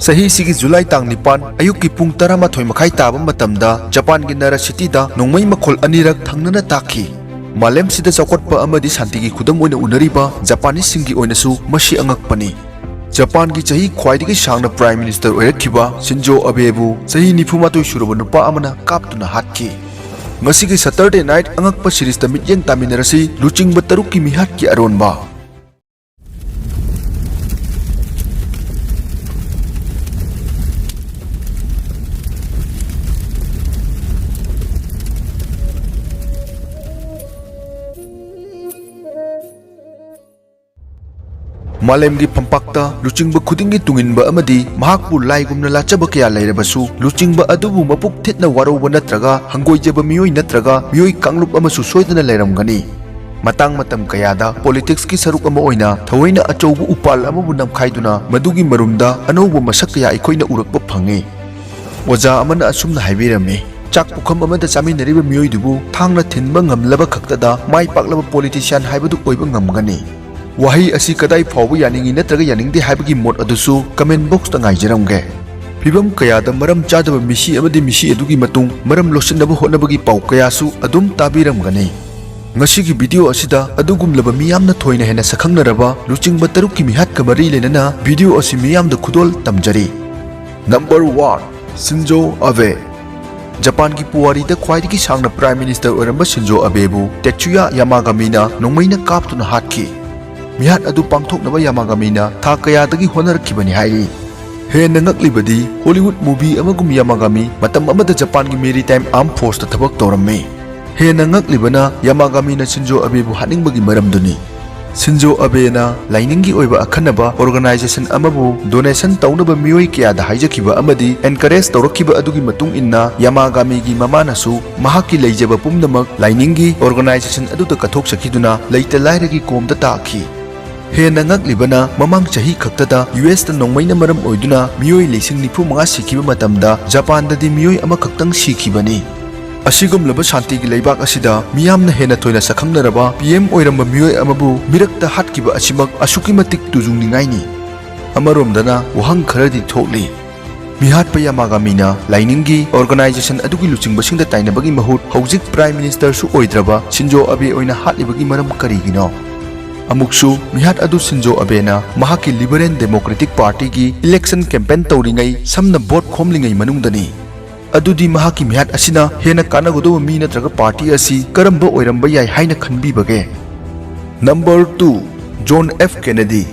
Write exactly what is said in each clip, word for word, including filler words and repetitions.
ꯆꯍꯤꯁꯤꯒꯤ July ꯇꯥꯡ ꯅꯤꯄꯥꯟ, ꯑꯌꯨꯛꯀꯤ ꯄꯨꯡ ꯇꯔꯥꯃꯥꯊꯣꯏ ꯃꯈꯥꯏ ꯇꯥꯕ ꯃꯇꯝꯗ ꯖꯄꯥꯟꯒꯤ ꯅꯥꯔꯥ ꯁꯤꯇꯤꯗ ꯅꯣꯡꯃꯩ ꯃꯈꯣꯜ ꯑꯅꯤꯔꯛ ꯊꯪꯅꯅ ꯇꯥꯈꯤ꯫ ꯃꯥꯂꯦꯝꯁꯤꯗ ꯆꯥꯎꯈꯠꯄ ꯑꯃꯗꯤ ꯁꯥꯟꯇꯤꯒꯤ ꯈꯨꯗꯝ ꯑꯣꯏꯅ ꯎꯅꯔꯤꯕ ꯖꯄꯥꯅꯤꯁꯁꯤꯡꯒꯤ ꯑꯣꯏꯅꯁꯨ ꯃꯁꯤ ꯑꯉꯛꯄꯅꯤ꯫ ꯖꯄꯥꯟꯒꯤ ꯆꯍꯤ ꯈ꯭ꯋꯥꯏꯗꯒꯤ ꯁꯥꯡꯅ Prime Minister ꯑꯣꯏꯔꯛꯈꯤꯕ ꯁꯤꯟꯖꯣ ꯑꯕꯦꯕꯨ ꯆꯍꯤ ꯅꯤꯐꯨ ꯃꯥꯊꯣꯏ ꯁꯨꯔꯕ ꯅꯨꯄꯥ ꯑꯃꯅ ꯀꯥꯞꯇꯨꯅ ꯍꯥꯠꯈꯤ꯫ ꯉꯁꯤꯒꯤ Saturday Night ꯑꯉꯛꯄ series ꯇ ꯃꯤꯠꯌꯦꯡ ꯇꯥꯃꯤꯟꯅꯔꯁꯤ, ꯂꯨꯆꯤꯡꯕ ꯇꯔꯨꯛꯀꯤ ꯃꯤꯍꯥꯠꯀꯤ ꯑꯔꯣꯟꯕ꯫ ꯃꯥꯂꯦꯝꯒꯤ ꯐꯝꯄꯥꯛꯇ ꯂꯨꯆꯤꯡꯕ ꯈꯨꯗꯤꯡꯒꯤ ꯇꯨꯡꯏꯟꯕ ꯑꯃꯗꯤ ꯃꯍꯥꯛꯄꯨ ꯂꯥꯏꯒꯨꯝꯅ ꯂꯥꯠꯆꯕ ꯀꯌꯥ ꯂꯩꯔꯕꯁꯨ, ꯂꯨꯆꯤꯡꯕ ꯑꯗꯨꯕꯨ ꯃꯄꯨꯛ ꯊꯤꯠꯅ ꯋꯥꯔꯧꯕ ꯅꯠꯇ꯭ꯔꯒ ꯍꯪꯒꯣꯏꯖꯕ ꯃꯤꯑꯣꯏ ꯅꯠꯇ꯭ꯔꯒ ꯃꯤꯑꯣꯏ ꯀꯥꯡꯂꯨꯞ ꯑꯃꯁꯨ ꯁꯣꯏꯗꯅ ꯂꯩꯔꯝꯒꯅꯤ꯫ ꯃꯇꯥꯡ ꯃꯇꯝ ꯀꯌꯥꯗ politics ꯀꯤ ꯁꯔꯨꯛ ꯑꯃ ꯑꯣꯏꯅ ꯊꯑꯣꯏꯅ ꯑꯆꯧꯕ ꯎꯄꯥꯜ ꯑꯃꯕꯨ ꯅꯝꯈꯥꯏꯗꯨꯅ ꯃꯗꯨꯒꯤ ꯃꯔꯨꯝꯗ ꯑꯅꯧꯕ ꯃꯁꯛ ꯀꯌꯥ ꯑꯩꯈꯣꯏꯅ ꯎꯔꯛꯄ ꯐꯪꯉꯤ꯫ ꯑꯣꯖꯥ ꯑꯃꯅ ꯑꯁꯨꯝꯅ ꯍꯥꯏꯕꯤꯔꯝꯃꯤ, "ꯆꯥꯛ ꯄꯨꯈꯝ ꯑꯃꯗ ꯆꯥꯃꯤꯟꯅꯔꯤꯕ ꯃꯤꯑꯣꯏꯗꯨꯕꯨ ꯊꯥꯡꯅ ꯊꯤꯟꯕ ꯉꯝꯂꯕ ꯈꯛꯇꯗ ꯃꯥꯏ ꯄꯥꯛꯂꯕ politician ꯍꯥꯏꯕꯗꯨ ꯑꯣꯏꯕ ꯉꯝꯒꯅꯤ"꯫ ꯋꯥꯍꯩ ꯑꯁꯤ ꯀꯗꯥꯏ ꯐꯥꯎꯕ ꯌꯥꯅꯤꯡꯏ ꯅꯠꯇ꯭ꯔꯒ ꯌꯥꯅꯤꯡꯗꯦ ꯍꯥꯏꯕꯒꯤ ꯃꯣꯠ ꯑꯗꯨꯁꯨ comment box ꯇ ꯉꯥꯏꯖꯔꯝꯒꯦ꯫ ꯐꯤꯕꯝ ꯀꯌꯥꯗ ꯃꯔꯝ ꯆꯥꯗꯕ ꯃꯤꯁꯤ ꯑꯃꯗꯤ ꯃꯤꯁꯤ ꯑꯗꯨꯒꯤ ꯃꯇꯨꯡ ꯃꯔꯝ ꯂꯣꯠꯁꯤꯟꯅꯕ ꯍꯣꯠꯅꯕꯒꯤ ꯄꯥꯎ ꯀꯌꯥꯁꯨ ꯑꯗꯨꯝ ꯇꯥꯕꯤꯔꯝꯒꯅꯤ꯫ ꯉꯁꯤꯒꯤ video ꯑꯁꯤꯗ ꯑꯗꯨꯒꯨꯝꯂꯕ ꯃꯤꯌꯥꯝꯅ ꯊꯣꯏꯅ ꯍꯦꯟꯅ ꯁꯛꯈꯪꯅꯔꯕ ꯂꯨꯆꯤꯡꯕ ꯇꯔꯨꯛꯀꯤ ꯃꯤꯍꯥꯠꯀ ꯃꯔꯤ ꯂꯩꯅꯅ video ꯑꯁꯤ ꯃꯤꯌꯥꯝꯗ ꯈꯨꯗꯣꯜ ꯇꯝꯖꯔꯤ꯫ Number one, ꯁꯤꯟꯖꯣ ꯑꯕꯦ꯫ ꯖꯄꯥꯟꯒꯤ ꯄꯨꯋꯥꯔꯤꯗ ꯈ꯭ꯋꯥꯏꯗꯒꯤ ꯁꯥꯡꯅ Prime Minister ꯑꯣꯏꯔꯝꯕ ꯁꯤꯟꯖꯣ ꯑꯕꯦꯕꯨ ꯇꯦꯠꯁꯨꯌꯥ ꯌꯥꯃꯥꯒꯥꯃꯤꯅ ꯅꯣꯡꯃꯩꯅ ꯀꯥꯞꯇꯨꯅ ꯍꯥꯠꯈꯤ꯫ ꯃꯤꯍꯥꯠ ꯑꯗꯨ ꯄꯥꯡꯊꯣꯛꯅꯕ ꯌꯥꯃꯥꯒꯥꯃꯤꯅ ꯊꯥ ꯀꯌꯥꯗꯒꯤ ꯍꯣꯠꯅꯔꯛꯈꯤꯕꯅꯤ ꯍꯥꯏꯔꯤ꯫ ꯍꯦꯟꯅ ꯉꯛꯂꯤꯕꯗꯤ, Hollywood movie ꯑꯃꯒꯨꯝ ꯌꯥꯃꯥꯒꯥꯃꯤ ꯃꯇꯝ ꯑꯃꯗ ꯖꯄꯥꯟꯒꯤ Maritime Armed Force ꯇ ꯊꯕꯛ ꯇꯧꯔꯝꯃꯤ꯫ ꯍꯦꯟꯅ ꯉꯛꯂꯤꯕꯅ, ꯌꯥꯃꯥꯒꯥꯃꯤꯅ ꯁꯤꯟꯖꯣ ꯑꯕꯦꯕꯨ ꯍꯥꯠꯅꯤꯡꯕꯒꯤ ꯃꯔꯝꯗꯨꯅꯤ꯫ ꯁꯤꯟꯖꯣ ꯑꯕꯦꯅ ꯂꯥꯏꯅꯤꯡꯒꯤ ꯑꯣꯏꯕ ꯑꯈꯟꯅꯕ organization ꯑꯃꯕꯨ donation ꯇꯧꯅꯕ ꯃꯤꯑꯣꯏ ꯀꯌꯥꯗ ꯍꯥꯏꯖꯈꯤꯕ ꯑꯃꯗꯤ encourage ꯇꯧꯔꯛꯈꯤꯕ ꯑꯗꯨꯒꯤ ꯃꯇꯨꯡ ꯏꯟꯅ, ꯌꯥꯃꯥꯒꯥꯃꯤꯒꯤ ꯃꯃꯥꯅꯁꯨ ꯃꯍꯥꯛꯀꯤ ꯂꯩꯖꯕ ꯄꯨꯝꯅꯃꯛ ꯂꯥꯏꯅꯤꯡꯒꯤ organization ꯑꯗꯨꯗ ꯀꯠꯊꯣꯛꯆꯈꯤꯗꯨꯅ ꯂꯩꯇ ꯂꯥꯏꯔꯒꯤ ꯀꯣꯝꯗ ꯇꯥꯈꯤ꯫ ꯍꯦꯟꯅ ꯉꯛꯂꯤꯕꯅ, ꯃꯃꯥꯡ ꯆꯍꯤ ꯈꯛꯇꯗ U S ꯇ ꯅꯣꯡꯃꯩꯅ ꯃꯔꯝ ꯑꯣꯏꯗꯨꯅ ꯃꯤꯑꯣꯏ ꯂꯤꯁꯤꯡ ꯅꯤꯐꯨ ꯃꯉꯥ ꯁꯤꯈꯤꯕ ꯃꯇꯝꯗ, ꯖꯄꯥꯟꯗꯗꯤ ꯃꯤꯑꯣꯏ ꯑꯃꯈꯛꯇꯪ ꯁꯤꯈꯤꯕꯅꯤ꯫ ꯑꯁꯤꯒꯨꯝꯂꯕ ꯁꯥꯟꯇꯤꯒꯤ ꯂꯩꯕꯥꯛ ꯑꯁꯤꯗ ꯃꯤꯌꯥꯝꯅ ꯍꯦꯟꯅ ꯊꯣꯏꯅ ꯁꯛꯈꯪꯅꯔꯕ P M ꯑꯣꯏꯔꯝꯕ ꯃꯤꯑꯣꯏ ꯑꯃꯕꯨ ꯃꯤꯔꯛꯇ ꯍꯥꯠꯈꯤꯕ ꯑꯁꯤꯃꯛ ꯑꯁꯨꯛꯀꯤ ꯃꯇꯤꯛ ꯇꯨꯖꯨꯡꯅꯤꯡꯉꯥꯏꯅꯤ꯫ ꯑꯃꯔꯣꯝꯗꯅ ꯋꯥꯍꯪ ꯈꯔꯗꯤ ꯊꯣꯛꯂꯤ꯫ ꯃꯤꯍꯥꯠꯄ ꯌꯥꯃꯥꯒꯥꯃꯤꯅ ꯂꯥꯏꯅꯤꯡꯒꯤ organization ꯑꯗꯨꯒꯤ ꯂꯨꯆꯤꯡꯕꯁꯤꯡꯗ ꯇꯥꯏꯅꯕꯒꯤ ꯃꯍꯨꯠ ꯍꯧꯖꯤꯛ Prime Minister ꯁꯨ ꯑꯣꯏꯗ꯭ꯔꯕ ꯁꯤꯟꯖꯣ ꯑꯕꯦ ꯑꯣꯏꯅ ꯍꯥꯠꯂꯤꯕꯒꯤ ꯃꯔꯝ ꯀꯔꯤꯒꯤꯅꯣ? ꯑꯃꯨꯛꯁꯨ, ꯃꯤꯍꯥꯠ ꯑꯗꯨ ꯁꯤꯟꯖꯣ ꯑꯕꯦꯅ ꯃꯍꯥꯛꯀꯤ Liberal Democratic Party ꯒꯤ election campaign ꯇꯧꯔꯤꯉꯩ ꯁꯝꯅ vote ꯈꯣꯝꯂꯤꯉꯩ ꯃꯅꯨꯡꯗꯅꯤ꯫ ꯑꯗꯨꯗꯤ ꯃꯍꯥꯛꯀꯤ ꯃꯤꯍꯥꯠ ꯑꯁꯤꯅ ꯍꯦꯟꯅ ꯀꯥꯟꯅꯒꯗꯧꯕ ꯃꯤ ꯅꯠꯇ꯭ꯔꯒ party ꯑꯁꯤ ꯀꯔꯝꯕ ꯑꯣꯏꯔꯝꯕ ꯌꯥꯏ ꯍꯥꯏꯅ ꯈꯟꯕꯤꯕꯒꯦ? Number two, John F Kennedy꯫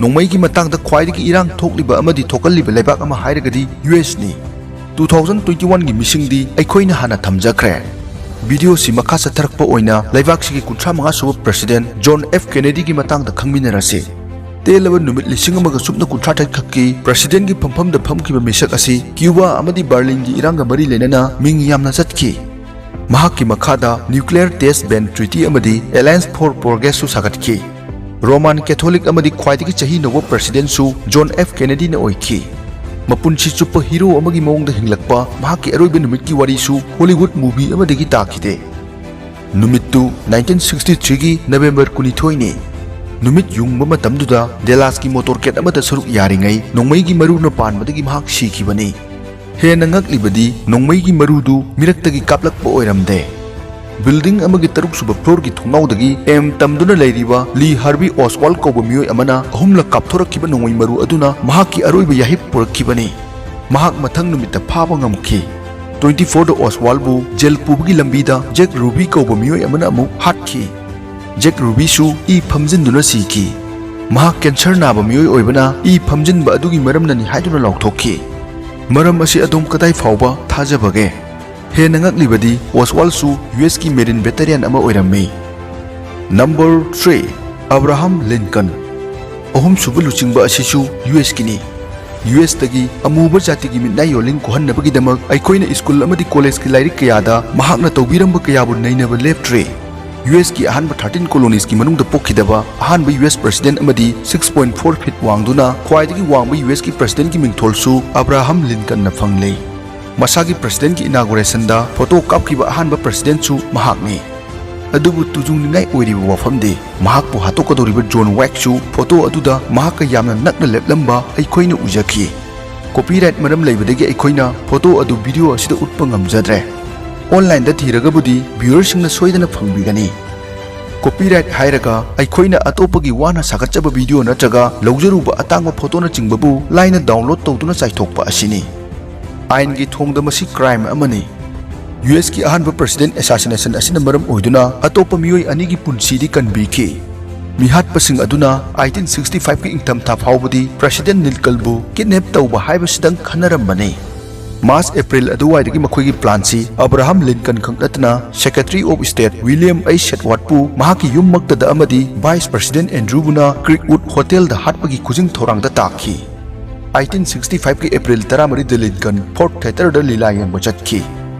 ꯅꯣꯡꯃꯩꯒꯤ ꯃꯇꯥꯡꯗ ꯈ꯭ꯋꯥꯏꯗꯒꯤ ꯏꯔꯥꯡ ꯊꯣꯛꯂꯤꯕ ꯑꯃꯗꯤ ꯊꯣꯛꯍꯜꯂꯤꯕ ꯂꯩꯕꯥꯛ ꯑꯃ ꯍꯥꯏꯔꯒꯗꯤ U S ꯅꯤ꯫ Two thousand twenty one ꯒꯤ ꯃꯤꯁꯤꯡꯗꯤ ꯑꯩꯈꯣꯏꯅ ꯍꯥꯟꯅ ꯊꯝꯖꯈ꯭ꯔꯦ꯫ Video ꯁꯤ ꯃꯈꯥ ꯆꯠꯊꯔꯛꯄ ꯑꯣꯏꯅ ꯂꯩꯕꯥꯛꯁꯤꯒꯤ ꯀꯨꯟꯊ꯭ꯔꯥ ꯃꯉꯥ ꯁꯨꯕ President John F Kennedy ꯒꯤ ꯃꯇꯥꯡꯗ ꯈꯪꯃꯤꯟꯅꯔꯁꯤ꯫ ꯇꯦꯜꯂꯕ ꯅꯨꯃꯤꯠ ꯂꯤꯁꯤꯡ ꯑꯃꯒ ꯁꯨꯞꯅ ꯀꯨꯟꯊ꯭ꯔꯥ ꯇꯔꯦꯠ ꯈꯛꯀꯤ President ꯀꯤ ꯐꯝꯐꯝꯗ ꯐꯝꯈꯤꯕ ꯃꯤꯁꯛ ꯑꯁꯤ Cuba ꯑꯃꯗꯤ Berlin ꯒꯤ ꯏꯔꯥꯡꯒ ꯃꯔꯤ ꯂꯩꯅꯅ ꯃꯤꯡ ꯌꯥꯝꯅ ꯆꯠꯈꯤ꯫ ꯃꯍꯥꯛꯀꯤ ꯃꯈꯥꯗ Nuclear Test Ban Treaty ꯑꯃꯗꯤ Alliance for Progress ꯁꯨ ꯁꯥꯒꯠꯈꯤ꯫ Roman Catholic ꯑꯃꯗꯤ ꯈ꯭ꯋꯥꯏꯗꯒꯤ ꯆꯍꯤ ꯅꯧꯕ President ꯁꯨ John F Kennedy ꯅ ꯑꯣꯏꯈꯤ꯫ ꯃꯄꯨꯟꯁꯤ ꯆꯨꯞꯄ hero ꯑꯃꯒꯤ ꯃꯑꯣꯡꯗ ꯍꯤꯡꯂꯛꯄ ꯃꯍꯥꯛꯀꯤ ꯑꯔꯣꯏꯕ ꯅꯨꯃꯤꯠꯀꯤ ꯋꯥꯔꯤꯁꯨ Hollywood movie ꯑꯃꯗꯒꯤ ꯇꯥꯈꯤꯗꯦ꯫ ꯅꯨꯃꯤꯠꯇꯨ nineteen sixty three ꯒꯤ November ꯀꯨꯟꯅꯤꯊꯣꯏꯅꯤ꯫ ꯅꯨꯃꯤꯠ ꯌꯨꯡꯕ ꯃꯇꯝꯗꯨꯗ Dallas ꯀꯤ motorcade ꯑꯃꯗ ꯁꯔꯨꯛ ꯌꯥꯔꯤꯉꯩ ꯅꯣꯡꯃꯩꯒꯤ ꯃꯔꯨꯅ ꯄꯥꯟꯕꯗꯒꯤ ꯃꯍꯥꯛ ꯁꯤꯈꯤꯕꯅꯤ꯫ ꯍꯦꯟꯅ ꯉꯛꯂꯤꯕꯗꯤ ꯅꯣꯡꯃꯩꯒꯤ ꯃꯔꯨꯗꯨ ꯃꯤꯔꯛꯇꯒꯤ ꯀꯥꯞꯂꯛꯄ ꯑꯣꯏꯔꯝꯗꯦ꯫ Building ꯑꯃꯒꯤ ꯇꯔꯨꯛꯁꯨꯕ floor ꯒꯤ ꯊꯣꯡꯅꯥꯎꯗꯒꯤ aim ꯇꯝꯗꯨꯅ ꯂꯩꯔꯤꯕ Lee Harvey Oswald ꯀꯧꯕ ꯃꯤꯑꯣꯏ ꯑꯃꯅ ꯑꯍꯨꯝꯂꯛ ꯀꯥꯞꯊꯣꯔꯛꯈꯤꯕ ꯅꯣꯡꯃꯩ ꯃꯔꯨ ꯑꯗꯨꯅ ꯃꯍꯥꯛꯀꯤ ꯑꯔꯣꯏꯕ ꯌꯥꯍꯤꯞ ꯄꯨꯔꯛꯈꯤꯕꯅꯤ꯫ ꯃꯍꯥꯛ ꯃꯊꯪ ꯅꯨꯃꯤꯠꯇ ꯐꯥꯕ ꯉꯝꯈꯤ꯫ Twenty four ꯗ Oswald ꯕꯨ jail ꯄꯨꯕꯒꯤ ꯂꯝꯕꯤꯗ Jack Ruby ꯀꯧꯕ ꯃꯤꯑꯣꯏ ꯑꯃꯅ ꯑꯃꯨꯛ ꯍꯥꯠꯈꯤ꯫ Jack Ruby ꯁꯨ ꯏ ꯐꯝꯖꯤꯟꯗꯨꯅ ꯁꯤꯈꯤ꯫ ꯃꯍꯥꯛ cancer ꯅꯥꯕ ꯃꯤꯑꯣꯏ ꯑꯣꯏꯕꯅ ꯏ ꯐꯝꯖꯤꯟꯕ ꯑꯗꯨꯒꯤ ꯃꯔꯝꯅꯅꯤ ꯍꯥꯏꯗꯨꯅ ꯂꯥꯎꯊꯣꯛꯈꯤ꯫ ꯃꯔꯝ ꯑꯁꯤ ꯑꯗꯣꯝ ꯀꯗꯥꯏ ꯐꯥꯎꯕ ꯊꯥꯖꯕꯒꯦ? ꯍꯦꯟꯅ ꯉꯛꯂꯤꯕꯗꯤ Oswald ꯁꯨ U S ꯀꯤ Marine veteran ꯑꯃ ꯑꯣꯏꯔꯝꯃꯤ꯫ Number three, Abraham Lincoln꯫ ꯑꯍꯨꯝꯁꯨꯕ ꯂꯨꯆꯤꯡꯕ ꯑꯁꯤꯁꯨ U S ꯀꯤꯅꯤ꯫ U S ꯇꯒꯤ ꯑꯃꯨꯕ ꯖꯥꯇꯤꯒꯤ ꯃꯤꯠꯅꯥꯏ ꯌꯣꯜꯂꯤꯡ ꯀꯣꯛꯍꯟꯅꯕꯒꯤꯗꯃꯛ ꯑꯩꯈꯣꯏꯅ school ꯑꯃꯗꯤ college ꯀꯤ ꯂꯥꯏꯔꯤꯛ ꯀꯌꯥꯗ ꯃꯍꯥꯛꯅ ꯇꯧꯕꯤꯔꯝꯕ ꯀꯌꯥꯕꯨ ꯅꯩꯅꯕ ꯂꯦꯞꯇ꯭ꯔꯤ꯫ U S ꯀꯤ ꯑꯍꯥꯟꯕ thirteen colonies ꯀꯤ ꯃꯅꯨꯡꯗ ꯄꯣꯛꯈꯤꯗꯕ ꯑꯍꯥꯟꯕ U S President ꯑꯃꯗꯤ six point four feet ꯋꯥꯡꯗꯨꯅ ꯈ꯭ꯋꯥꯏꯗꯒꯤ ꯋꯥꯡꯕ U S ꯀꯤ President ꯀꯤ ꯃꯤꯡꯊꯣꯜꯁꯨ Abraham Lincoln ꯅ ꯐꯪꯂꯦ꯫ ꯃꯁꯥꯒꯤ President ꯀꯤ inauguration ꯗ photo ꯀꯥꯞꯈꯤꯕ ꯑꯍꯥꯟꯕ President ꯁꯨ ꯃꯍꯥꯛꯅꯤ꯫ ꯑꯗꯨꯕꯨ ꯇꯨꯖꯨꯡꯅꯤꯡꯉꯥꯏ ꯑꯣꯏꯔꯤꯕ ꯋꯥꯐꯝꯗꯤ, ꯃꯍꯥꯛꯄꯨ ꯍꯥꯠꯇꯣꯛꯀꯗꯧꯔꯤꯕ ꯖꯣꯟ ꯋꯥꯏꯛꯁꯨ ꯐꯣꯇꯣ ꯑꯗꯨꯗ ꯃꯍꯥꯛꯀ ꯌꯥꯝꯅ ꯅꯛꯅ ꯂꯦꯞꯂꯝꯕ ꯑꯩꯈꯣꯏꯅ ꯎꯖꯈꯤ꯫ ꯀꯣꯄꯤꯔꯥꯏꯠ ꯃꯔꯝ ꯂꯩꯕꯗꯒꯤ ꯑꯩꯈꯣꯏꯅ ꯐꯣꯇꯣ ꯑꯗꯨ ꯚꯤꯗꯤꯑꯣ ꯑꯁꯤꯗ ꯎꯠꯄ ꯉꯝꯖꯗ꯭ꯔꯦ꯫ ꯑꯣꯟꯂꯥꯏꯟꯗ ꯊꯤꯔꯒꯕꯨꯗꯤ ꯚ꯭ꯌꯨꯋꯔꯁꯤꯡꯅ ꯁꯣꯏꯗꯅ ꯐꯪꯕꯤꯒꯅꯤ꯫ ꯀꯣꯄꯤꯔꯥꯏꯠ ꯍꯥꯏꯔꯒ ꯑꯩꯈꯣꯏꯅ ꯑꯇꯣꯞꯄꯒꯤ ꯋꯥꯅ ꯁꯥꯒꯠꯆꯕ ꯚꯤꯗꯤꯑꯣ ꯅꯠꯇ꯭ꯔꯒ ꯂꯧꯖꯔꯨꯕ ꯑꯇꯥꯡꯕ ꯐꯣꯇꯣꯅꯆꯤꯡꯕꯕꯨ ꯂꯥꯏꯅ ꯗꯥꯎꯟꯂꯣꯗ ꯇꯧꯗꯨꯅ ꯆꯥꯏꯊꯣꯛꯄ ꯑꯁꯤꯅꯤ꯫ ꯑꯥꯏꯟꯒꯤ ꯊꯣꯡꯗ ꯃꯁꯤ ꯀ꯭ꯔꯥꯏꯝ ꯑꯃꯅꯤ꯫ ꯌꯨ ꯑꯦꯁꯀꯤ ꯑꯍꯥꯟꯕ ꯄ꯭ꯔꯁꯤꯗꯦꯟꯠ ꯑꯦꯁꯥꯁꯤꯅꯦꯁꯟ ꯑꯁꯤꯅ ꯃꯔꯝ ꯑꯣꯏꯗꯨꯅ ꯑꯇꯣꯞꯄ ꯃꯤꯑꯣꯏ ꯑꯅꯤꯒꯤ ꯄꯨꯟꯁꯤꯗꯤ ꯀꯟꯕꯤꯈꯤ꯫ ꯃꯤꯍꯥꯠꯄꯁꯤꯡ ꯑꯗꯨꯅ ꯑꯩꯇꯤꯟ ꯁꯤꯛꯁꯇꯤ ꯐꯥꯏꯚꯀꯤ ꯏꯪꯊꯝꯊꯥ ꯐꯥꯎꯕꯗꯤ ꯄ꯭ꯔꯁꯤꯗꯦꯟꯠ ꯂꯤꯟꯀꯜꯕꯨ ꯀꯤꯗꯅꯦꯞ ꯇꯧꯕ ꯍꯥꯏꯕꯁꯤꯗꯪ ꯈꯟꯅꯔꯝꯕꯅꯤ꯫ ꯃꯥꯔꯆ ꯑꯦꯄ꯭ꯔꯤꯜ ꯑꯗꯨꯋꯥꯏꯗꯒꯤ ꯃꯈꯣꯏꯒꯤ ꯄ꯭ꯂꯥꯟꯁꯤ ꯑꯕ꯭ꯔꯥꯍꯝ ꯂꯤꯟꯀꯟ ꯈꯛ ꯅꯠꯇꯅ secretary of state William H ꯁꯦꯠꯋꯥꯔꯗꯄꯨ ꯃꯍꯥꯛꯀꯤ ꯌꯨꯝꯃꯛꯇꯗ ꯑꯃꯗꯤ ꯚꯥꯏꯁ ꯄ꯭ꯔꯁꯤꯗꯦꯟꯠ ꯑꯦꯟꯗ꯭ꯔꯨꯕꯨꯅ ꯀ꯭ꯔꯤꯛꯋꯨꯗ ꯍꯣꯇꯦꯜꯗ ꯍꯥꯠꯄꯒꯤ ꯈꯨꯖꯤꯡ ꯊꯧꯔꯥꯡꯗ ꯇꯥꯈꯤ꯫ ꯑꯩꯇꯤꯟ ꯁꯤꯛꯁꯇꯤ ꯐꯥꯏꯚꯀꯤ ꯑꯦꯄ꯭ꯔꯤꯜ ꯇꯔꯥꯃꯔꯤꯗ ꯂꯤꯟꯀꯟ ꯐꯣꯔꯗ ꯊꯤꯌꯦꯇꯔꯗ ꯂꯤꯂꯥ ꯌꯦꯡꯕ ꯆꯠꯈꯤ꯫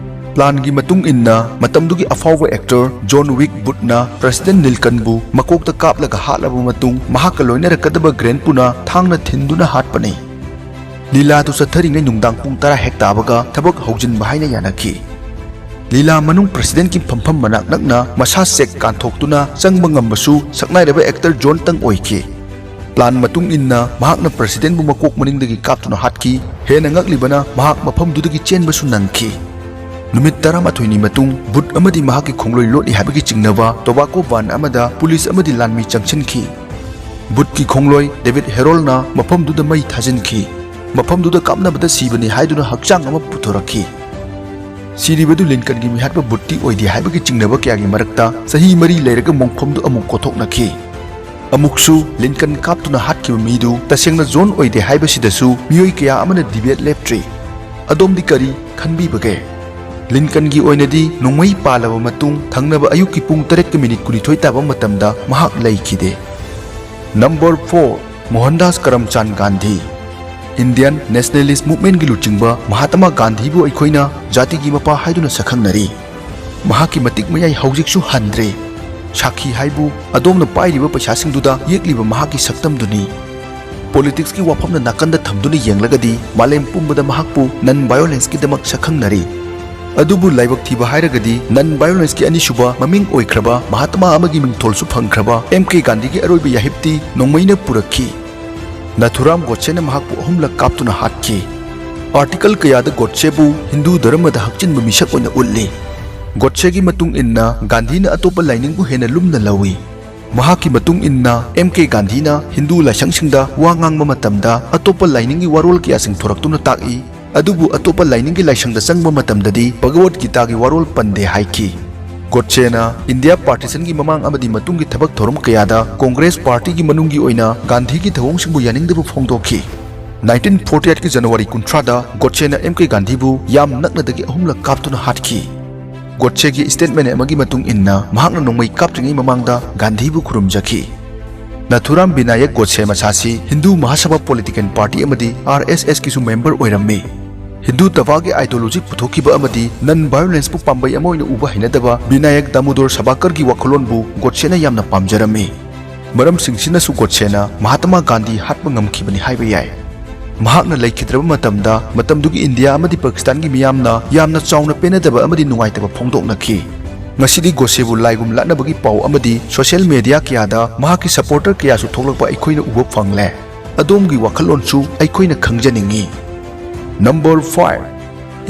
ꯄ꯭ꯂꯥꯟꯒꯤ ꯃꯇꯨꯡ ꯏꯟꯅ ꯃꯇꯝꯗꯨꯒꯤ ꯑꯐꯥꯎꯕ ꯑꯦꯛꯇꯔ ꯖꯣꯟ ꯋꯤꯛ ꯕꯨꯠꯅ ꯄ꯭ꯔꯁꯤꯗꯦꯟꯠ ꯂꯤꯟꯀꯟꯕꯨ ꯃꯀꯣꯛꯇ ꯀꯥꯞꯂꯒ ꯍꯥꯠꯂꯕ ꯃꯇꯨꯡ, ꯃꯍꯥꯛꯀ ꯂꯣꯏꯅꯔꯛꯀꯗꯕ ꯒ꯭ꯔꯦꯟꯄꯨꯅ ꯊꯥꯡꯅ ꯊꯤꯟꯗꯨꯅ ꯍꯥꯠꯄꯅꯤ꯫ ꯂꯤꯂꯥꯗꯨ ꯆꯠꯊꯔꯤꯉꯩ ꯅꯨꯡꯗꯥꯡ ꯄꯨꯡ ꯇꯔꯥ ꯍꯦꯛ ꯇꯥꯕꯒ ꯊꯕꯛ ꯍꯧꯖꯤꯟꯕ ꯍꯥꯏꯅ ꯌꯥꯅꯈꯤ꯫ ꯂꯤꯂꯥ ꯃꯅꯨꯡ ꯄ꯭ꯔꯁꯤꯗꯦꯟꯠꯀꯤ ꯐꯝꯐꯝ ꯃꯅꯥꯛ ꯅꯛꯅ ꯃꯁꯥ ꯆꯦꯛ ꯀꯥꯟꯊꯣꯛꯇꯨꯅ ꯆꯪꯕ ꯉꯝꯕꯁꯨ ꯁꯛꯅꯥꯏꯔꯕ ꯑꯦꯛꯇꯔ ꯖꯣꯟꯇꯪ ꯑꯣꯏꯈꯤ꯫ ꯄ꯭ꯂꯥꯟ ꯃꯇꯨꯡ ꯏꯟꯅ ꯃꯍꯥꯛꯅ ꯄ꯭ꯔꯁꯤꯗꯦꯟꯠꯕꯨ ꯃꯀꯣꯛ ꯃꯅꯤꯡꯗꯒꯤ ꯀꯥꯞꯇꯨꯅ ꯍꯥꯠꯈꯤ꯫ ꯍꯦꯟꯅ ꯉꯛꯂꯤꯕꯅ, ꯃꯍꯥꯛ ꯃꯐꯝꯗꯨꯗꯒꯤ ꯆꯦꯟꯕꯁꯨ ꯅꯪꯈꯤ꯫ ꯅꯨꯃꯤꯠ ꯇꯔꯥꯃꯥꯊꯣꯏꯅꯤ ꯃꯇꯨꯡ, ꯕꯨꯠ ꯑꯃꯗꯤ ꯃꯍꯥꯛꯀꯤ ꯈꯣꯡꯂꯣꯏ ꯂꯣꯠꯂꯤ ꯍꯥꯏꯕꯒꯤ ꯆꯤꯡꯅꯕ ꯇꯣꯕꯥꯀꯣ ꯚꯥꯟ ꯑꯃꯗ ꯄꯨꯂꯤꯁ ꯑꯃꯗꯤ ꯂꯥꯟꯃꯤ ꯆꯪꯁꯤꯟꯈꯤ꯫ ꯕꯨꯠꯀꯤ ꯈꯣꯡꯂꯣꯏ ꯗꯦꯕꯤꯗ ꯍꯦꯔꯣꯜꯅ ꯃꯐꯝꯗꯨꯗ ꯃꯩ ꯊꯥꯖꯤꯟꯈꯤ꯫ ꯃꯐꯝꯗꯨꯗ ꯀꯥꯞꯅꯕꯗ ꯁꯤꯕꯅꯤ ꯍꯥꯏꯗꯨꯅ ꯍꯛꯆꯥꯡ ꯑꯃ ꯄꯨꯊꯣꯔꯛꯈꯤ꯫ ꯁꯤꯔꯤꯕꯗꯨ ꯂꯤꯟꯀꯟꯒꯤ ꯃꯤꯍꯥꯠꯄ ꯕꯨꯠꯇꯤ ꯑꯣꯏꯗꯦ ꯍꯥꯏꯕꯒꯤ ꯆꯤꯡꯅꯕ ꯀꯌꯥꯒꯤ ꯃꯔꯛꯇ ꯆꯍꯤ ꯃꯔꯤ ꯂꯩꯔꯒ ꯃꯣꯡꯐꯝꯗꯨ ꯑꯃꯨꯛ ꯀꯣꯊꯣꯛꯅꯈꯤ꯫ ꯑꯃꯨꯛꯁꯨ ꯂꯤꯟꯀꯟ ꯀꯥꯞꯇꯨꯅ ꯍꯥꯠꯈꯤꯕ ꯃꯤꯗꯨ ꯇꯁꯦꯡꯅ ꯖꯣꯟ ꯑꯣꯏꯗꯦ ꯍꯥꯏꯕꯁꯤꯗꯁꯨ ꯃꯤꯑꯣꯏ ꯀꯌꯥ ꯑꯃꯅ ꯗꯤꯕꯦꯠ ꯂꯦꯞꯇ꯭ꯔꯤ꯫ ꯑꯗꯣꯝꯗꯤ ꯀꯔꯤ ꯈꯟꯕꯤꯕꯒꯦ? ꯂꯤꯟꯀꯟꯒꯤ ꯑꯣꯏꯅꯗꯤ ꯅꯣꯡꯃꯩ ꯄꯥꯜꯂꯕ ꯃꯇꯨꯡ ꯊꯪꯅꯕ ꯑꯌꯨꯛꯀꯤ ꯄꯨꯡ ꯇꯔꯦꯠꯀ ꯃꯤꯅꯤꯠ ꯀꯨꯟꯅꯤꯊꯣꯏ ꯇꯥꯕ ꯃꯇꯝꯗ ꯃꯍꯥꯛ ꯂꯩꯈꯤꯗꯦ꯫ Number four, Mohandas Karamchand Gandhi. Indian nationalist ꯃꯨꯚꯃꯦꯟꯠꯀꯤ ꯂꯨꯆꯤꯡꯕ ꯃꯍꯥꯇꯃꯥ ꯒꯥꯟꯙꯤꯕꯨ ꯑꯩꯈꯣꯏꯅ ꯖꯥꯇꯤꯒꯤ ꯃꯄꯥ ꯍꯥꯏꯗꯨꯅ ꯁꯛꯈꯪꯅꯔꯤ꯫ ꯃꯍꯥꯛꯀꯤ ꯃꯇꯤꯛ ꯃꯌꯥꯏ ꯍꯧꯖꯤꯛꯁꯨ ꯍꯟꯗ꯭ꯔꯦ꯫ ꯁꯥꯈꯤ ꯍꯥꯏꯕꯨ ꯑꯗꯣꯝꯅ ꯄꯥꯏꯔꯤꯕ ꯄꯩꯁꯥꯁꯤꯡꯗꯨꯗ ꯌꯦꯛꯂꯤꯕ ꯃꯍꯥꯛꯀꯤ ꯁꯛꯇꯝꯗꯨꯅꯤ꯫ ꯄꯣꯂꯤꯇꯤꯛꯁꯀꯤ ꯋꯥꯐꯝꯅ ꯅꯥꯀꯟꯗ ꯊꯝꯗꯨꯅ ꯌꯦꯡꯂꯒꯗꯤ ꯃꯥꯂꯦꯝ ꯄꯨꯝꯕꯗ ꯃꯍꯥꯛꯄꯨ ꯅꯟ ꯚꯥꯏꯑꯣꯂꯦꯟꯁꯀꯤꯗꯃꯛ ꯁꯛꯈꯪꯅꯔꯤ꯫ ꯑꯗꯨꯕꯨ ꯂꯥꯏꯕꯛ ꯊꯤꯕ ꯍꯥꯏꯔꯒꯗꯤ non violence ꯀꯤ ꯑꯅꯤꯁꯨꯕ ꯃꯃꯤꯡ ꯑꯣꯏꯈ꯭ꯔꯕ ꯃꯍꯥꯇꯃꯥ ꯑꯃꯒꯤ ꯃꯤꯡꯊꯣꯜꯁꯨ ꯐꯪꯈ꯭ꯔꯕ ꯑꯦꯝ ꯀꯦ ꯒꯥꯟꯙꯤꯒꯤ ꯑꯔꯣꯏꯕ ꯌꯥꯍꯤꯞꯇꯤ ꯅꯣꯡꯃꯩꯅ ꯄꯨꯔꯛꯈꯤ꯫ ꯅꯥꯊꯨꯔꯥꯝ ꯒꯣꯗꯁꯦꯅ ꯃꯍꯥꯛꯄꯨ ꯑꯍꯨꯝꯂꯛ ꯀꯥꯞꯇꯨꯅ ꯍꯥꯠꯈꯤ꯫ ꯑꯥꯔꯇꯤꯀꯜ ꯀꯌꯥꯗ ꯒꯣꯗꯁꯦꯕꯨ ꯍꯤꯟꯗꯨ ꯙꯔꯃꯗ ꯍꯛꯆꯤꯟꯕ ꯃꯤꯁꯛ ꯑꯣꯏꯅ ꯎꯠꯂꯤ꯫ ꯒꯣꯗꯁꯦꯒꯤ ꯃꯇꯨꯡ ꯏꯟꯅ ꯒꯥꯟꯙꯤꯅ ꯑꯇꯣꯞꯄ ꯂꯥꯏꯅꯤꯡꯕꯨ ꯍꯦꯟꯅ ꯂꯨꯝꯅ ꯂꯧꯏ꯫ ꯃꯍꯥꯛꯀꯤ ꯃꯇꯨꯡ ꯏꯟꯅ ꯑꯦꯝ ꯀꯦ ꯒꯥꯟꯙꯤꯅ ꯍꯤꯟꯗꯨ ꯂꯥꯏꯁꯪꯁꯤꯡꯗ ꯋꯥ ꯉꯥꯡꯕ ꯃꯇꯝꯗ ꯑꯇꯣꯞꯄ ꯂꯥꯏꯅꯤꯡꯒꯤ ꯋꯥꯔꯣꯜ ꯀꯌꯥꯁꯤꯡ ꯊꯣꯔꯛꯇꯨꯅ ꯇꯥꯛꯏ꯫ ꯑꯗꯨꯕꯨ ꯑꯇꯣꯞꯄ ꯂꯥꯏꯅꯤꯡꯒꯤ ꯂꯥꯏꯁꯪꯗ ꯆꯪꯕ ꯃꯇꯝꯗꯗꯤ ꯚꯒꯋꯠ ꯒꯤꯇꯥꯒꯤ ꯋꯥꯔꯣꯜ ꯄꯟꯗꯦ ꯍꯥꯏꯈꯤ꯫ ꯒꯣꯗꯁꯦꯅ ꯏꯟꯗꯤꯌꯥ ꯄꯥꯔꯇꯤꯁꯟꯒꯤ ꯃꯃꯥꯡ ꯑꯃꯗꯤ ꯃꯇꯨꯡꯒꯤ ꯊꯕꯛ ꯊꯧꯔꯝ ꯀꯌꯥꯗ ꯀꯣꯡꯒ꯭ꯔꯦꯁ ꯄꯥꯔꯇꯤꯒꯤ ꯃꯅꯨꯡꯒꯤ ꯑꯣꯏꯅ ꯒꯥꯟꯙꯤꯒꯤ ꯊꯧꯑꯣꯡꯁꯤꯡꯕꯨ ꯌꯥꯅꯤꯡꯗꯕ ꯐꯣꯡꯗꯣꯛꯈꯤ꯫ ꯅꯥꯏꯟꯇꯤꯟ ꯐꯣꯔꯇꯤ ꯑꯩꯠꯀꯤ ꯖꯅꯋꯥꯔꯤ ꯀꯨꯟꯊ꯭ꯔꯥꯗ ꯒꯣꯗꯁꯦꯅ ꯑꯦꯝ ꯀꯦ ꯒꯥꯟꯙꯤꯕꯨ ꯌꯥꯝ ꯅꯛꯅꯗꯒꯤ ꯑꯍꯨꯝꯂꯛ ꯀꯥꯞꯇꯨꯅ ꯍꯥꯠꯈꯤ꯫ ꯒꯣꯗꯁꯦꯒꯤ ꯁ꯭ꯇꯦꯠꯃꯦꯟ ꯑꯃꯒꯤ ꯃꯇꯨꯡ ꯏꯟꯅ, ꯃꯍꯥꯛꯅ ꯅꯣꯡꯃꯩ ꯀꯥꯞꯇ꯭ꯔꯤꯉꯩ ꯃꯃꯥꯡꯗ ꯒꯥꯟꯙꯤꯕꯨ ꯈꯨꯔꯨꯝꯖꯈꯤ꯫ ꯅꯥꯊꯨꯔꯥꯝ ꯕꯤꯅꯥꯌꯛ ꯒꯣꯗꯁꯦ ꯃꯁꯥꯁꯤ ꯍꯤꯟꯗꯨ ꯃꯍꯥꯁꯚꯥ ꯄꯣꯂꯤꯇꯤꯀꯦꯜ ꯄꯥꯔꯇꯤ ꯑꯃꯗꯤ ꯑꯥꯔ ꯑꯦꯁ ꯑꯦꯁꯀꯤꯁꯨ ꯃꯦꯝꯕꯔ ꯑꯣꯏꯔꯝꯃꯤ꯫ ꯍꯤꯟꯗꯨ ꯇꯕꯥꯒꯤ ꯑꯥꯏꯗꯤꯌꯣꯂꯣꯖꯤ ꯄꯨꯊꯣꯛꯈꯤꯕ ꯑꯃꯗꯤ ꯅꯟ ꯚꯥꯏꯑꯣꯂꯦꯟꯁꯄꯨ ꯄꯥꯝꯕꯩ ꯑꯃ ꯑꯣꯏꯅ ꯎꯕ ꯍꯩꯅꯗꯕ ꯕꯤꯅꯥꯌꯛ ꯗꯥꯃꯣꯗꯣꯔ ꯁꯚꯥꯀꯔꯒꯤ ꯋꯥꯈꯜꯂꯣꯟꯕꯨ ꯒꯣꯗꯁꯦꯅ ꯌꯥꯝꯅ ꯄꯥꯝꯖꯔꯝꯃꯤ꯫ ꯃꯔꯝꯁꯤꯡꯁꯤꯅꯁꯨ ꯒꯣꯗꯁꯦꯅ ꯃꯍꯥꯇꯃꯥ ꯒꯥꯟꯙꯤ ꯍꯥꯠꯄ ꯉꯝꯈꯤꯕꯅꯤ ꯍꯥꯏꯕ ꯌꯥꯏ꯫ ꯃꯍꯥꯛꯅ ꯂꯩꯈꯤꯗ꯭ꯔꯕ ꯃꯇꯝꯗ, ꯃꯇꯝꯗꯨꯒꯤ ꯏꯟꯗꯤꯌꯥ ꯑꯃꯗꯤ ꯄꯥꯀꯤꯁꯇꯥꯟꯒꯤ ꯃꯤꯌꯥꯝꯅ ꯌꯥꯝꯅ ꯆꯥꯎꯅ ꯄꯦꯟꯅꯗꯕ ꯑꯃꯗꯤ ꯅꯨꯡꯉꯥꯏꯇꯕ ꯐꯣꯡꯗꯣꯛꯅꯈꯤ꯫ ꯉꯁꯤꯗꯤ ꯒꯣꯗꯁꯦꯕꯨ ꯂꯥꯏꯒꯨꯝ ꯂꯥꯠꯅꯕꯒꯤ ꯄꯥꯎ ꯑꯃꯗꯤ ꯁꯣꯁꯤꯌꯦꯜ ꯃꯤꯗꯤꯌꯥ ꯀꯌꯥꯗ ꯃꯍꯥꯛꯀꯤ ꯁꯄꯣꯔꯇꯔ ꯀꯌꯥꯁꯨ ꯊꯣꯛꯂꯛꯄ ꯑꯩꯈꯣꯏꯅ ꯎꯕ ꯐꯪꯂꯦ꯫ ꯑꯗꯣꯝꯒꯤ ꯋꯥꯈꯜꯂꯣꯟꯁꯨ ꯑꯩꯈꯣꯏꯅ ꯈꯪꯖꯅꯤꯡꯏ꯫ ꯅꯝꯕꯔ ꯐꯥꯏꯚ,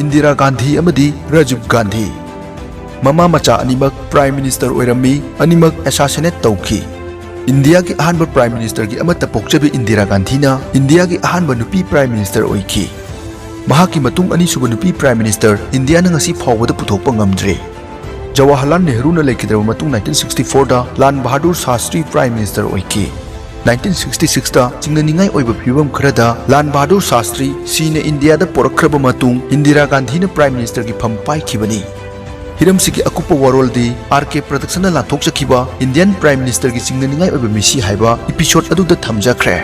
ꯏꯟꯗꯤꯔꯥ ꯒꯥꯟꯙꯤ ꯑꯃꯗꯤ ꯔꯥꯖꯤꯕ ꯒꯥꯟꯙꯤ꯫ ꯃꯃꯥ ꯃꯆꯥ ꯑꯅꯤꯃꯛ ꯄ꯭ꯔꯥꯏꯝ ꯃꯤꯅꯤꯁꯇꯔ ꯑꯣꯏꯔꯝꯃꯤ, ꯑꯅꯤꯃꯛ ꯑꯦꯁꯥꯁꯤꯅꯦꯠ ꯇꯧꯈꯤ꯫ ꯏꯟꯗꯤꯌꯥꯒꯤ ꯑꯍꯥꯟꯕ ꯄ꯭ꯔꯥꯏꯝ ꯃꯤꯅꯤꯁꯇꯔꯒꯤ ꯑꯃꯠꯇ ꯄꯣꯛꯆꯕꯤ ꯏꯟꯗꯤꯔꯥ ꯒꯥꯟꯙꯤꯅ ꯏꯟꯗꯤꯌꯥꯒꯤ ꯑꯍꯥꯟꯕ ꯅꯨꯄꯤ ꯄ꯭ꯔꯥꯏꯝ ꯃꯤꯅꯤꯁꯇꯔ ꯑꯣꯏꯈꯤ꯫ ꯃꯍꯥꯛꯀꯤ ꯃꯇꯨꯡ ꯑꯅꯤꯁꯨꯕ ꯅꯨꯄꯤ ꯄ꯭ꯔꯥꯏꯝ ꯃꯤꯅꯤꯁꯇꯔ ꯏꯟꯗꯤꯌꯥꯅ ꯉꯁꯤ ꯐꯥꯎꯕꯗ ꯄꯨꯊꯣꯛꯄ ꯉꯝꯗ꯭ꯔꯤ꯫ ꯖꯋꯥꯍꯔꯂꯥꯜ ꯅꯦꯍꯔꯨꯅ ꯂꯩꯈꯤꯗ꯭ꯔꯕ ꯃꯇꯨꯡ ꯅꯥꯏꯟꯇꯤꯟ ꯁꯤꯛꯁꯇꯤ ꯐꯣꯔꯗ ꯂꯥꯜ ꯕꯍꯥꯗꯨꯔ ꯁꯥꯁꯇ꯭ꯔꯤ ꯄ꯭ꯔꯥꯏꯝ ꯃꯤꯅꯤꯁꯇꯔ ꯑꯣꯏꯈꯤ꯫ ꯅꯥꯏꯟꯇꯤꯟ ꯁꯤꯛꯁꯇꯤ ꯁꯤꯛꯁꯇ ꯆꯤꯡꯅꯅꯤꯡꯉꯥꯏ ꯑꯣꯏꯕ ꯐꯤꯕꯝ ꯈꯔꯗ ꯂꯥꯜ ꯕꯍꯥꯗꯨꯔ ꯁꯥꯁꯇ꯭ꯔꯤ ꯁꯤꯅ ꯏꯟꯗꯤꯌꯥꯗ ꯄꯣꯔꯛꯈ꯭ꯔꯕ ꯃꯇꯨꯡ ꯏꯟꯗꯤꯔꯥ ꯒꯥꯟꯙꯤꯅ ꯄ꯭ꯔꯥꯏꯝ ꯃꯤꯅꯤꯁꯇꯔꯒꯤ ꯐꯝ ꯄꯥꯏꯈꯤꯕꯅꯤ꯫ ꯍꯤꯔꯝꯁꯤꯒꯤ ꯑꯀꯨꯞꯄ ꯋꯥꯔꯣꯜꯗꯤ ꯑꯥꯔ ꯀꯦ ꯄ꯭ꯔꯗꯛꯁꯟꯅ ꯂꯥꯟꯊꯣꯛꯆꯈꯤꯕ ꯏꯟꯗꯤꯌꯟ ꯄ꯭ꯔꯥꯏꯝ ꯃꯤꯅꯤꯁꯇꯔꯒꯤ ꯆꯤꯡꯅꯅꯤꯡꯉꯥꯏ ꯑꯣꯏꯕ ꯃꯤꯁꯤ ꯍꯥꯏꯕ ꯏꯄꯤꯁꯣꯗ ꯑꯗꯨꯗ ꯊꯝꯖꯈ꯭ꯔꯦ꯫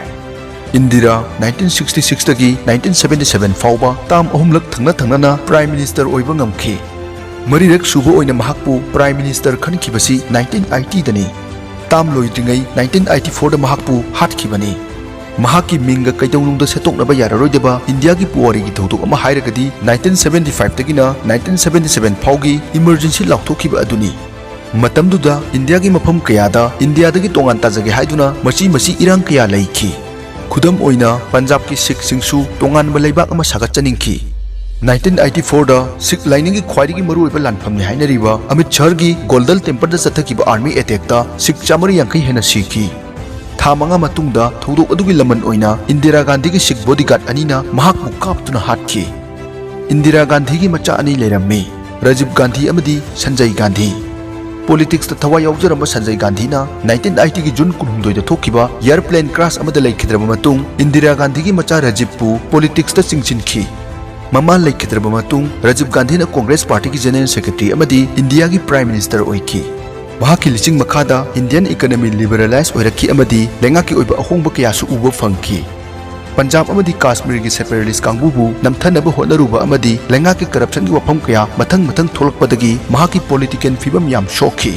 ꯏꯟꯗꯤꯔꯥ, ꯅꯥꯏꯟꯇꯤꯟ ꯁꯤꯛꯁꯇꯤ ꯁꯤꯛꯁꯇꯒꯤ ꯅꯥꯏꯟꯇꯤꯟ ꯁꯚꯦꯟꯇꯤ ꯁꯚꯦꯟ ꯐꯥꯎꯕ ꯇꯥꯝ ꯑꯍꯨꯝꯂꯛ ꯊꯪꯅ ꯊꯪꯅꯅ ꯄ꯭ꯔꯥꯏꯝ ꯃꯤꯅꯤꯁꯇꯔ ꯑꯣꯏꯕ ꯉꯝꯈꯤ꯫ ꯃꯔꯤꯔꯛ ꯁꯨꯕ ꯑꯣꯏꯅ ꯃꯍꯥꯛꯄꯨ ꯄ꯭ꯔꯥꯏꯝ ꯃꯤꯅꯤꯁꯇꯔ ꯈꯟꯈꯤꯕꯁꯤ ꯅꯥꯏꯟꯇꯤꯟ ꯑꯥꯏꯇꯤꯗꯅꯤ꯫ ꯇꯥꯝ ꯂꯣꯏꯗ꯭ꯔꯤꯉꯩ ꯅꯥꯏꯟꯇꯤꯟ ꯑꯥꯏꯇꯤ ꯐꯣꯔꯗ ꯃꯍꯥꯛꯄꯨ ꯍꯥꯠꯈꯤꯕꯅꯤ꯫ ꯃꯍꯥꯛꯀꯤ ꯃꯤꯡꯒ ꯀꯩꯗꯧꯅꯨꯡꯗ ꯁꯦꯠꯇꯣꯛꯅꯕ ꯌꯥꯔꯔꯣꯏꯗꯕ ꯏꯟꯗꯤꯌꯥꯒꯤ ꯄꯨꯋꯥꯔꯤꯒꯤ ꯊꯧꯗꯣꯛ ꯑꯃ ꯍꯥꯏꯔꯒꯗꯤ nineteen seventy five ꯇꯒꯤꯅ nineteen seventy seven ꯐꯥꯎꯒꯤ emergency ꯂꯥꯎꯊꯣꯛꯈꯤꯕ ꯑꯗꯨꯅꯤ꯫ ꯃꯇꯝꯗꯨꯗ ꯏꯟꯗꯤꯌꯥꯒꯤ ꯃꯐꯝ ꯀꯌꯥꯗ ꯏꯟꯗꯤꯌꯥꯗꯒꯤ ꯇꯣꯉꯥꯟ ꯇꯥꯖꯒꯦ ꯍꯥꯏꯗꯨꯅ ꯃꯆꯤ ꯃꯆꯤ ꯏꯔꯥꯡ ꯀꯌꯥ ꯂꯩꯈꯤ꯫ ꯈꯨꯗꯝ ꯑꯣꯏꯅ ꯄꯟꯖꯥꯕꯀꯤ ꯁꯤꯈꯁꯤꯡꯁꯨ ꯇꯣꯉꯥꯟꯕ ꯂꯩꯕꯥꯛ ꯑꯃ ꯁꯥꯒꯠꯆꯅꯤꯡꯈꯤ꯫ Nineteen eighty four ꯗ ꯁꯤꯈ ꯂꯥꯏꯅꯤꯡꯒꯤ ꯈ꯭ꯋꯥꯏꯗꯒꯤ ꯃꯔꯨꯑꯣꯏꯕ ꯂꯥꯟꯐꯝꯅꯤ ꯍꯥꯏꯅꯔꯤꯕ ꯑꯃꯤꯠꯁꯔꯒꯤ ꯒꯣꯜꯗꯜ ꯇꯦꯝꯄꯜꯗ ꯆꯠꯊꯈꯤꯕ army attack ꯇ ꯁꯤꯈ ꯆꯥꯃꯔꯤ ꯌꯥꯡꯈꯩ ꯍꯦꯟꯅ ꯁꯤꯈꯤ꯫ ꯊꯥ ꯃꯉꯥ ꯃꯇꯨꯡꯗ ꯊꯧꯗꯣꯛ ꯑꯗꯨꯒꯤ ꯂꯃꯟ ꯑꯣꯏꯅ ꯏꯟꯗꯤꯔꯥ ꯒꯥꯟꯙꯤꯒꯤ ꯁꯤꯈ bodyguard ꯑꯅꯤꯅ ꯃꯍꯥꯛꯄꯨ ꯀꯥꯞꯇꯨꯅ ꯍꯥꯠꯈꯤ꯫ ꯏꯟꯗꯤꯔꯥ ꯒꯥꯟꯙꯤꯒꯤ ꯃꯆꯥ ꯑꯅꯤ ꯂꯩꯔꯝꯃꯤ, ꯔꯥꯖꯤꯕ ꯒꯥꯟꯙꯤ ꯑꯃꯗꯤ ꯁꯟꯖꯌ ꯒꯥꯟꯙꯤ꯫ Politics ꯇ ꯊꯋꯥꯏ ꯌꯥꯎꯖꯔꯝꯕ ꯁꯟꯖꯌ ꯒꯥꯟꯙꯤꯅ nineteen eighty ꯒꯤ ꯖꯨꯟ ꯀꯨꯟꯍꯨꯝꯗꯣꯏꯗ ꯊꯣꯛꯈꯤꯕ airplane crash ꯑꯃꯗ ꯂꯩꯈꯤꯗ꯭ꯔꯕ ꯃꯇꯨꯡ ꯏꯟꯗꯤꯔꯥ ꯒꯥꯟꯙꯤꯒꯤ ꯃꯆꯥ ꯔꯥꯖꯤꯕꯄꯨ politics ꯇ ꯆꯤꯡꯁꯤꯟꯈꯤ꯫ ꯃꯃꯥ ꯂꯩꯈꯤꯗ꯭ꯔꯕ ꯃꯇꯨꯡ ꯔꯥꯖꯤꯕ ꯒꯥꯟꯙꯤꯅ Congress Party ꯒꯤ General Secretary ꯑꯃꯗꯤ ꯏꯟꯗꯤꯌꯥꯒꯤ Prime Minister ꯑꯣꯏꯈꯤ꯫ ꯃꯍꯥꯛꯀꯤ ꯂꯤꯆꯤꯡ ꯃꯈꯥꯗ Indian economy liberalize ꯑꯣꯏꯔꯛꯈꯤ ꯑꯃꯗꯤ ꯂꯩꯉꯥꯛꯀꯤ ꯑꯣꯏꯕ ꯑꯍꯣꯡꯕ ꯀꯌꯥꯁꯨ ꯎꯕ ꯐꯪꯈꯤ꯫ ꯄꯟꯖꯥꯕ ꯑꯃꯗꯤ ꯀꯥꯁꯃꯤꯔꯒꯤ separatist ꯀꯥꯡꯕꯨꯕꯨ ꯅꯝꯊꯅꯕ ꯍꯣꯠꯅꯔꯨꯕ ꯑꯃꯗꯤ ꯂꯩꯉꯥꯛꯀꯤ corruption ꯒꯤ ꯋꯥꯐꯝ ꯀꯌꯥ ꯃꯊꯪ ꯃꯊꯪ ꯊꯣꯛꯂꯛꯄꯗꯒꯤ ꯃꯍꯥꯛꯀꯤ political ꯐꯤꯕꯝ ꯌꯥꯝ ꯁꯣꯛꯈꯤ꯫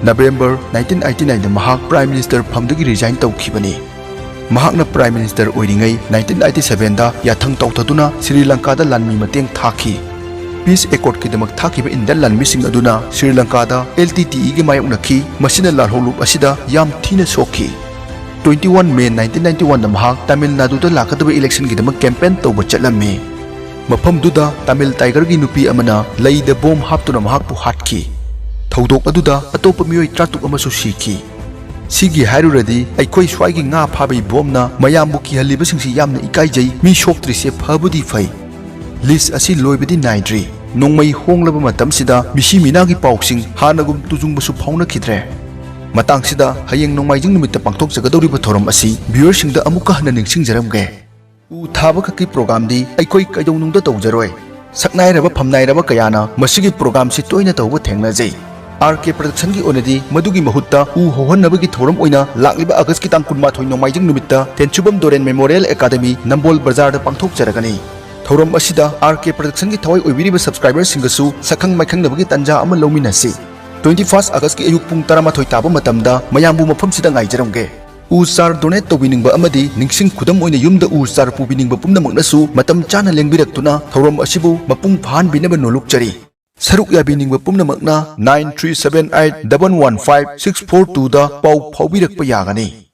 November nineteen eighty nine ꯗ ꯃꯍꯥꯛ Prime Minister ꯐꯝꯗꯒꯤ resign ꯇꯧꯈꯤꯕꯅꯤ꯫ ꯃꯍꯥꯛꯅ Prime Minister ꯑꯣꯏꯔꯤꯉꯩ nineteen eighty seven ꯗ ꯌꯥꯊꯪ ꯇꯧꯊꯗꯨꯅ ꯁ꯭ꯔꯤ ꯂꯪꯀꯥꯗ ꯂꯥꯟꯃꯤ ꯃꯇꯦꯡ ꯊꯥꯈꯤ꯫ Peace Accord ꯀꯤꯗꯃꯛ ꯊꯥꯈꯤꯕ Indian ꯂꯥꯟꯃꯤꯁꯤꯡ ꯑꯗꯨꯅ Shri ꯂꯪꯀꯥꯗ L T T E ꯒ ꯃꯥꯌꯣꯛꯅꯈꯤ, ꯃꯁꯤꯅ ꯂꯥꯜꯍꯧꯂꯨꯞ ꯑꯁꯤꯗ ꯌꯥꯝ ꯊꯤꯅ ꯁꯣꯛꯈꯤ꯫ Twenty one May nineteen ninety one ꯗ ꯃꯍꯥꯛ ꯇꯥꯃꯤꯜ ꯅꯥꯗꯨꯗ ꯂꯥꯛꯀꯗꯕ election ꯒꯤꯗꯃꯛ campaign ꯇꯧꯕ ꯆꯠꯂꯝꯃꯤ꯫ ꯃꯐꯝꯗꯨꯗ Tamil Tiger ꯒꯤ ꯅꯨꯄꯤ ꯑꯃꯅ ꯂꯩꯗ bomb ꯍꯥꯞꯇꯨꯅ ꯃꯍꯥꯛꯄꯨ ꯍꯥꯠꯈꯤ꯫ ꯊꯧꯗꯣꯛ ꯑꯗꯨꯗ ꯑꯇꯣꯞꯄ ꯃꯤꯑꯣꯏ ꯇꯔꯥꯇꯔꯨꯛ ꯑꯃꯁꯨ ꯁꯤꯈꯤ꯫ ꯁꯤꯒꯤ ꯍꯥꯏꯔꯨꯔꯗꯤ ꯑꯩꯈꯣꯏ ꯁ꯭ꯋꯥꯏꯒꯤ ꯉꯥ ꯐꯥꯕꯒꯤ bomb ꯅ ꯃꯌꯥꯝꯕꯨ ꯀꯤꯍꯜꯂꯤꯕꯁꯤꯡꯁꯤ ꯌꯥꯝꯅ ꯏꯀꯥꯏꯖꯩ, ꯃꯤ ꯁꯣꯛꯇ꯭ꯔꯤꯁꯦ ꯐꯕꯨꯗꯤ ꯐꯩ꯫ List ꯑꯁꯤ ꯂꯣꯏꯕꯗꯤ ꯅꯥꯏꯗ꯭ꯔꯤ꯫ ꯅꯣꯡꯃꯩ ꯍꯣꯡꯂꯕ ꯃꯇꯝꯁꯤꯗ ꯃꯤꯁꯤ ꯃꯤꯅꯥꯒꯤ ꯄꯥꯎꯁꯤꯡ ꯍꯥꯟꯅꯒꯨꯝ ꯇꯨꯖꯨꯡꯕꯁꯨ ꯐꯥꯎꯅꯈꯤꯗ꯭ꯔꯦ꯫ ꯃꯇꯥꯡꯁꯤꯗ ꯍꯌꯦꯡ ꯅꯣꯡꯃꯥꯏꯖꯤꯡ ꯅꯨꯃꯤꯠꯇ ꯄꯥꯡꯊꯣꯛꯆꯒꯗꯧꯔꯤꯕ ꯊꯧꯔꯝ ꯑꯁꯤ viewer ꯁꯤꯡꯗ ꯑꯃꯨꯛꯀ ꯍꯟꯅ ꯅꯤꯡꯁꯤꯡꯖꯔꯝꯒꯦ꯫ ꯎ ꯊꯥꯕ ꯈꯛꯀꯤ program ꯗꯤ ꯑꯩꯈꯣꯏ ꯀꯩꯗꯧꯅꯨꯡꯗ ꯇꯧꯖꯔꯣꯏ꯫ ꯁꯛꯅꯥꯏꯔꯕ ꯐꯝꯅꯥꯏꯔꯕ ꯀꯌꯥꯅ ꯃꯁꯤꯒꯤ program ꯁꯤ ꯇꯣꯏꯅ ꯇꯧꯕ ꯊꯦꯡꯅꯖꯩ꯫ R K Production ꯒꯤ ꯑꯣꯏꯅꯗꯤ ꯃꯗꯨꯒꯤ ꯃꯍꯨꯠꯇ ꯎ ꯍꯧꯍꯟꯅꯕꯒꯤ ꯊꯧꯔꯝ ꯑꯣꯏꯅ ꯂꯥꯛꯂꯤꯕ August ꯀꯤ ꯇꯥꯡ ꯀꯨꯟꯃꯥꯊꯣꯏ ꯅꯣꯡꯃꯥꯏꯖꯤꯡ ꯅꯨꯃꯤꯠꯇ ꯇꯦꯟꯁꯨꯕꯝ ꯗꯣꯔꯦꯟ Memorial Academy ꯅꯝꯕꯣꯜ ꯕꯖꯥꯔꯗ ꯄꯥꯡꯊꯣꯛꯆꯔꯒꯅꯤ꯫ ꯊꯧꯔꯝ ꯑꯁꯤꯗ R K Production ꯒꯤ ꯊꯋꯥꯏ ꯑꯣꯏꯕꯤꯔꯤꯕ subscriber ꯁꯤꯡꯒꯁꯨ ꯁꯛꯈꯪ ꯃꯥꯏꯈꯪꯅꯕꯒꯤ ꯇꯥꯟꯖꯥ ꯑꯃ ꯂꯧꯃꯤꯟꯅꯁꯤ꯫ Twenty first August ꯀꯤ ꯑꯌꯨꯛ ꯄꯨꯡ ꯇꯔꯥꯃꯥꯊꯣꯏ ꯇꯥꯕ ꯃꯇꯝꯗ ꯃꯌꯥꯝꯕꯨ ꯃꯐꯝꯁꯤꯗ ꯉꯥꯏꯖꯔꯝꯒꯦ꯫ ꯎ ꯆꯥꯔ ꯗꯣꯅꯦꯠ ꯇꯧꯕꯤꯅꯤꯡꯕ ꯑꯃꯗꯤ ꯅꯤꯡꯁꯤꯡ ꯈꯨꯗꯝ ꯑꯣꯏꯅ ꯌꯨꯝꯗ ꯎ ꯆꯥꯔ ꯄꯨꯕꯤꯅꯤꯡꯕ ꯄꯨꯝꯅꯃꯛꯅꯁꯨ ꯃꯇꯝ ꯆꯥꯅ ꯂꯦꯡꯕꯤꯔꯛꯇꯨꯅ ꯊꯧꯔꯝ ꯑꯁꯤꯕꯨ ꯃꯄꯨꯡ ꯐꯥꯍꯟꯕꯤꯅꯕ ꯅꯣꯂꯨꯛꯆꯔꯤ꯫ ꯁꯔꯨꯛ ꯌꯥꯕꯤꯅꯤꯡꯕ ꯄꯨꯝꯅꯃꯛꯅ nine three seven eight double one five six four two ꯗ ꯄꯥꯎ ꯐꯥꯎꯕꯤꯔꯛꯄ ꯌꯥꯒꯅꯤ꯫